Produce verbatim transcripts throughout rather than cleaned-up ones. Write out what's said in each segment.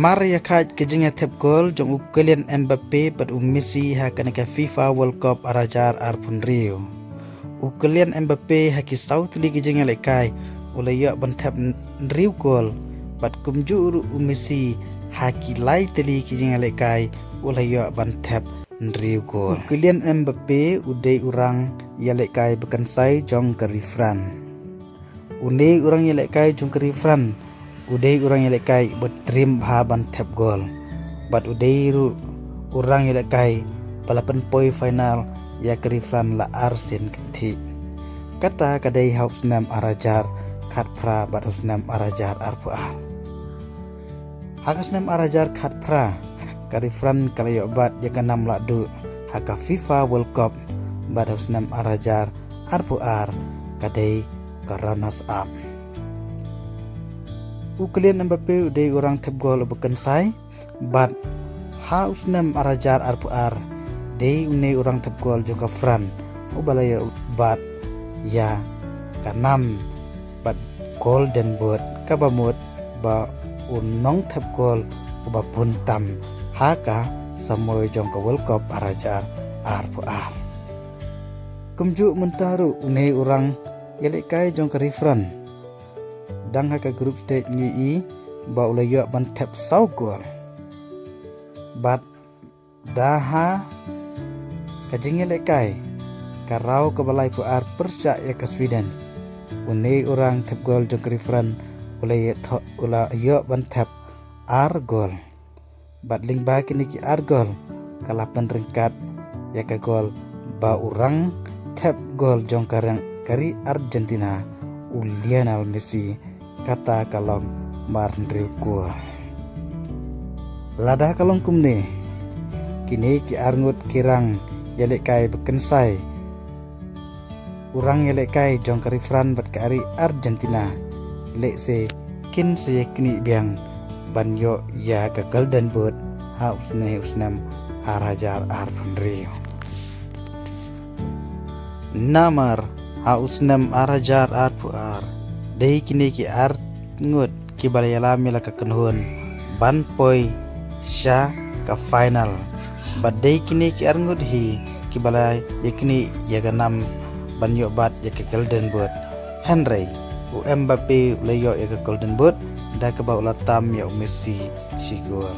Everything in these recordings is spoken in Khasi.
Mar ïa kha ka jingïathep gol jong u Kylian Mbappe bad u Messi ha kane ka FIFA World Cup ar hajar arphew hynriew. U Kylian Mbappe ha ki saw tylli ki jingïalehkai u la ïoh ban thep hynriew gol, bad kumjuh ruh u Messi ha ki lai tylli ki jingïalehkai u la ïoh ban thep hynriew gol. U Kylian Mbappe u dei u rang ïalehkai ba kynsai jong ka ri France. Une u rang ïalehkai jong ka ri France u dei u rang ïalehkai ba triem bha ban thep gol. Bad u dei ruh u rang ïalehkai ba la pynpoi final ïa ka ri France la ar sien kynthih. Kata ka dei ha u snem ar hajar khatphra bad u snem ar hajar arphew ar. Ha ka snem ar hajar khatphra, ka ri France ka la ïoh bat ïa ka nam lahduh ha ka FIFA World Cup, bad ha u snem ar hajar arphew ar ka dei ka runners up. U Kylian Mbappe u dei u rang thep gol uba kynsai, bad ha u snem ar hajar arphew ar dei une u rang thep gol jong ka France uba la ïoh bat ïa ka nam bad Golden Boot, kaba mut ba u nongthep gol uba bun tam ha ka samoi jong ka World Cup ar hajar arphew ar. Kumjuh mynta ruh une u rang ïalehkai jong ka ri France. Dang ha ka group stage ngi i ba u la ïoh ban thep saw gol. Bad da ha ka jingïalehkai ka round kaba laiphew ar pyrshah ïa ka Sweden, une u rang thep gol jong ka ri France u la ïoh tho-, u la ïoh ban thep ar gol. Bad lyngba kine ki ar gol ka la pynryngkat ïa ka gol ba u rang thep gol jong ka rang ka ri Argentina, u Lionel Messi, kata ka long mar hynriew gol. Lada ka long kumne, kine ki ar ngut ki rang ïalehkai ba kynsai u rang ïalehkai jong ka ri France bad ka ri Argentina, lehse kin sa ïaknieh biang ban ïoh ïa ka Golden Boot ha u snem, u snem ar hajar arphew hynriew. Namar ha u snem ar hajar arphew ar dei kine ki ar ngut kiba la ïalam ïa la ka kynhun ban poi sha ka final. Bad dei kine ki ar ngut hi kiba la ïaknieh ïa ka nam ban ïoh bat ïa ka Golden Boot. Hynrei u Mbappe u la ïoh ïa ka Golden Boot da kaba u la tam ïa u Messi shi gol.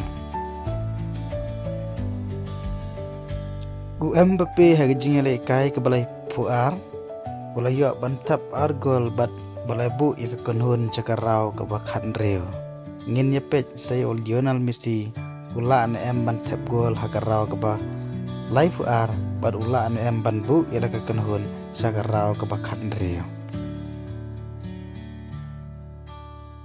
U Mbappe ha ka jingïalehkai kaba laiphew ar u la ïoh ban thep ar gol bad ba la buh ïa ka kynhun sha ka round kaba khathynriew. Ngin ïa peit sa ïa u Lionel Messi, u lah ne em ban thep gol ha ka round kaba laiphew ar bad u lah ne em ban buh ïa la ka kynhun sha ka round kaba khathynriew.